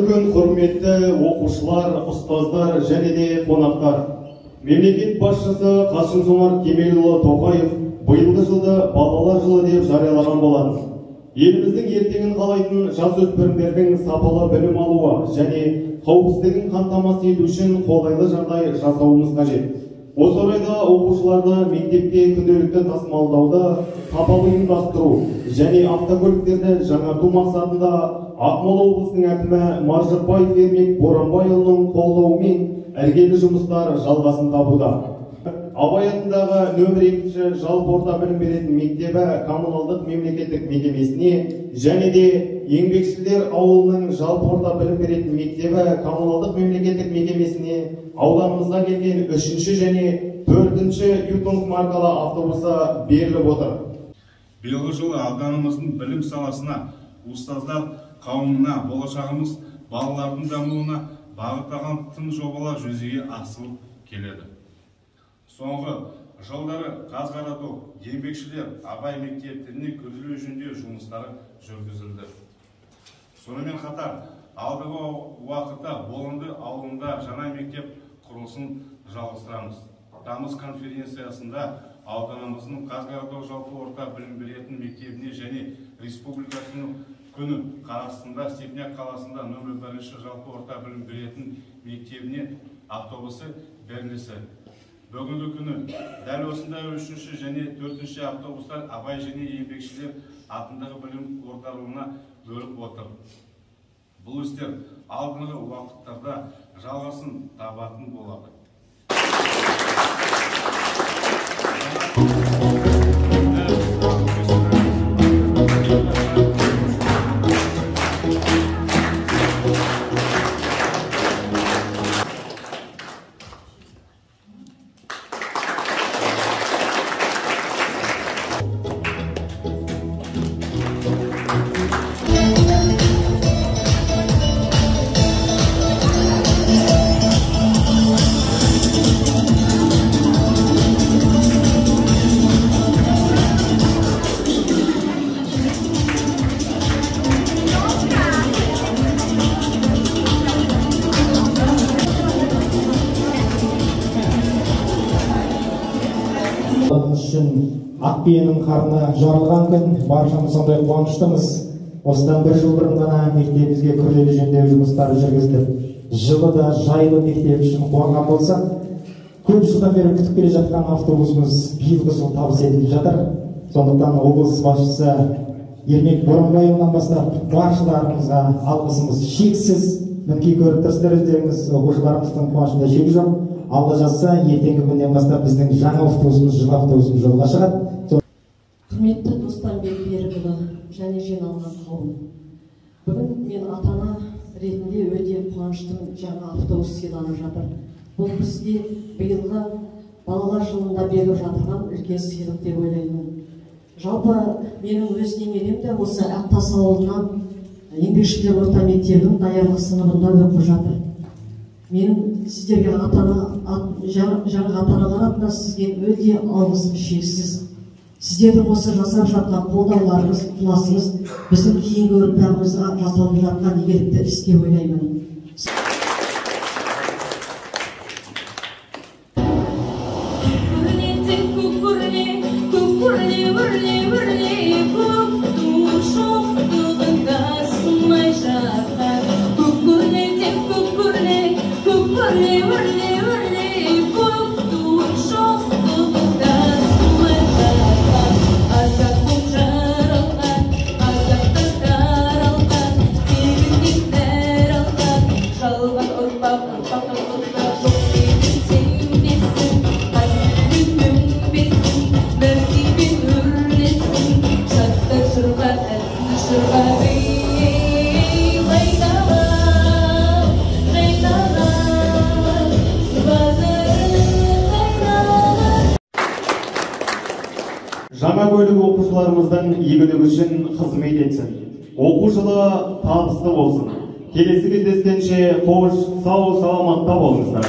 Қайырлы күн, құрметті оқушылар, ұстаздар және де қонақтар. Мемлекет басшысы Қасым-Жомарт Кемелұлы Тоқаев биылғы жылды балалар жылы деп жариялаған болатын. Еліміздің ертеңін қалайтын жасөспірімдердің сапалы білім алуы және қауіпсіздігін қамтамасыз ету үшін қолайлы жағдай жасауымыз қажет. Осы орайда оқушыларды мектепке күнделікті тасымалдауды сапалы ұйымдастыру және автокөліктерді жаңарту мақсатында Ақмола облысының әкімі Маржықпаев Ермек Боранбайұлының қолдауымен іргелі жұмыстар жалғасын табуда. Абай атындағы нөмір 2 жалпы орта білім беретін мектебі коммуналдық мемлекеттік мекемесіне және де Еңбекшілдер ауылының жалпы орта білім беретін мектебі коммуналдық мемлекеттік мекемесіне ауданымызға келген 3-ші және 4-ші Ютонг маркалы автобусы беріліп отыр. Биылғы жылы ауданымыздың білім саласына, ұстаздар қауымына, болашағымыз балалардың дамуына бағытталған тың жобалар жүзеге асырылып келеді. Соңғы жылдары Қазғарадок, Еңбекшілер, Абай мектептеріне күрделі жөндеу жұмыстары жүргізілді. Сонымен қатар, алдағы уақытта Болынды ауылында жаңа мектеп құрылысын жалғастырамыз. Тамыз конференциясында ауданымыздың Қазғарадок жалпы орта білім беретін мектебіне және Республика күні қарсаңында Степняк қаласында нөмір 1 жалпы орта білім беретін мектебіне автобусы берілді. Бүгінгі күні дәл осындай 3-ші және 4-ші автобустар Абай және Еңбекшілер атындағы білім ордаларына бөліп отыр. Бұл істер алдыңғы уақыттарда жалғасын табатын болады. Ақ биенің қарны жарылған күн, баршамыз сондай қуаныштымыз. Осыдан бір жыл бұрын ғана мектебімізге күрделі жөндеу жұмыстары жүргізіліп, жылы да жайлы мектеп үшін қуанған болсақ, көп жылдан бері күтіп келе жатқан автобусымыз биылғы жыл табыс етіліп жатыр. Сондықтан облыс басшысы Ермек Боранбайұлынан бастап баршаларымызға алғысымыз шексіз. Мінекей көріп тұрсыздар өздеріңіз, оқушыларымыздың қуанышында шек жоқ. Алла жазса, ертеңгі күннен бастап біздің жаңа автобусымыз, жылы автобусымыз жолға шығады. Құрметті Достанбек Берікұлы және жиналған қауым. Бүгін мен ата-ана ретінде өте қуаныштымын, жаңа автобус сыйланып жатыр. Бұл бізге биылғы балалар жылында беріліп жатырған үлкен сыйлық деп ойлаймын. Жалпы менің өз немерем де осы Ақтас ауылынан Еңбекшілер орта мектебінің даярлық сыныбында оқып жатыр. Менің сіздерге жаңа ата-аналар атынан сізге өте алғысым шексіз. Сіздердің осы жасап жатқан қолдауларыңыз, ықыласыңыз біздің кейінгі ұрпағымызға жасалып жатқан игілікті іс деп ойлаймын. Жаңа көлік оқушыларымыздың игілігі үшін қызмет етсін. Оқу жылы табысты болсын. Келесі кездескенше қош, сау, саламатта болыңыздар.